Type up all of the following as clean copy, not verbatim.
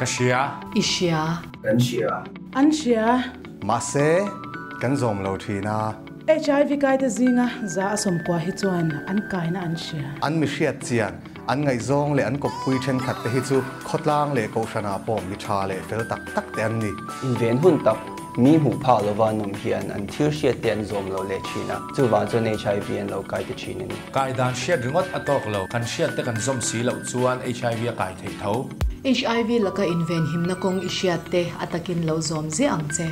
Ka hria. I hria. Kan hria. An hria. Mahse, kan zawm lo thin a. HIV kaite zinga 190 hi chuan an kaina an hria. An mi hriat chian, an ngaihzawng leh an kawppui thenkhat te hi chu khawtlang leh kohhranah pawh mi tha leh fel tak tak te an ni. Inven hun tak, mi hmuh phak lova an awm hian an thil hriat te an zawm lo leh thin a, chuvang chuan HIV an lo kai ta thin a ni. Kai dan hriat ringawt a tawk lo, kan hriat te kan zawm si loh chuan HIV a kai theih tho. HIV laka inven himna kawng i hriat te a takin lo zawm ziah ang che.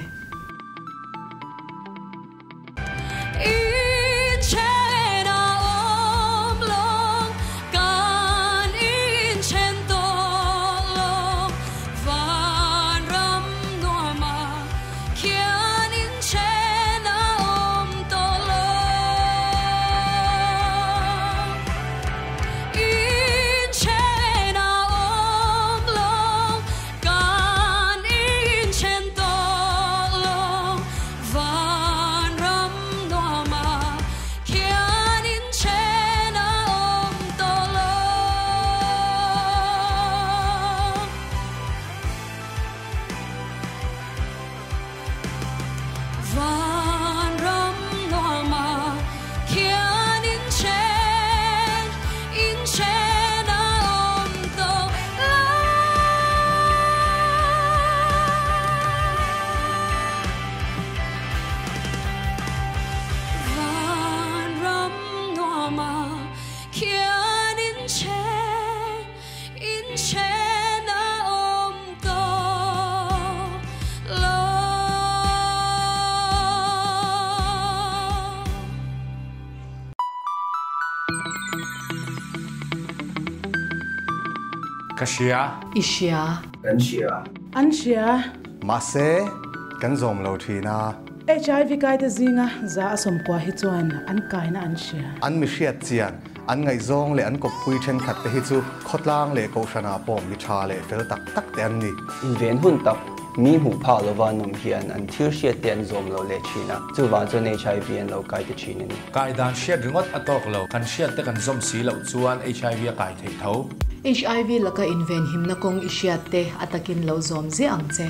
Ka hria. I hria. Kan hria. An hria. Mahse, kan zawm lo thin a. HIV kaite zinga 190 hi chuan an kaina an hria. An mi hriat chian, an ngaihzawng leh an kawppui thenkhat te hi chu khawtlang leh kohhranah pawh mi tha leh fel tak tak te an ni. Inven hun tak, mi hmuh phak lova an awm hian an thil hriat te an zawm lo leh thin a, chuvang chuan HIV an lo kai ta thin a ni. Kai dan hriat ringawt a tawk lo, kan hriat te kan zawm si loh chuan HIV a kai theih tho. HIV laka inven himna kawng i hriat te a takin lo zawm ziah ang che.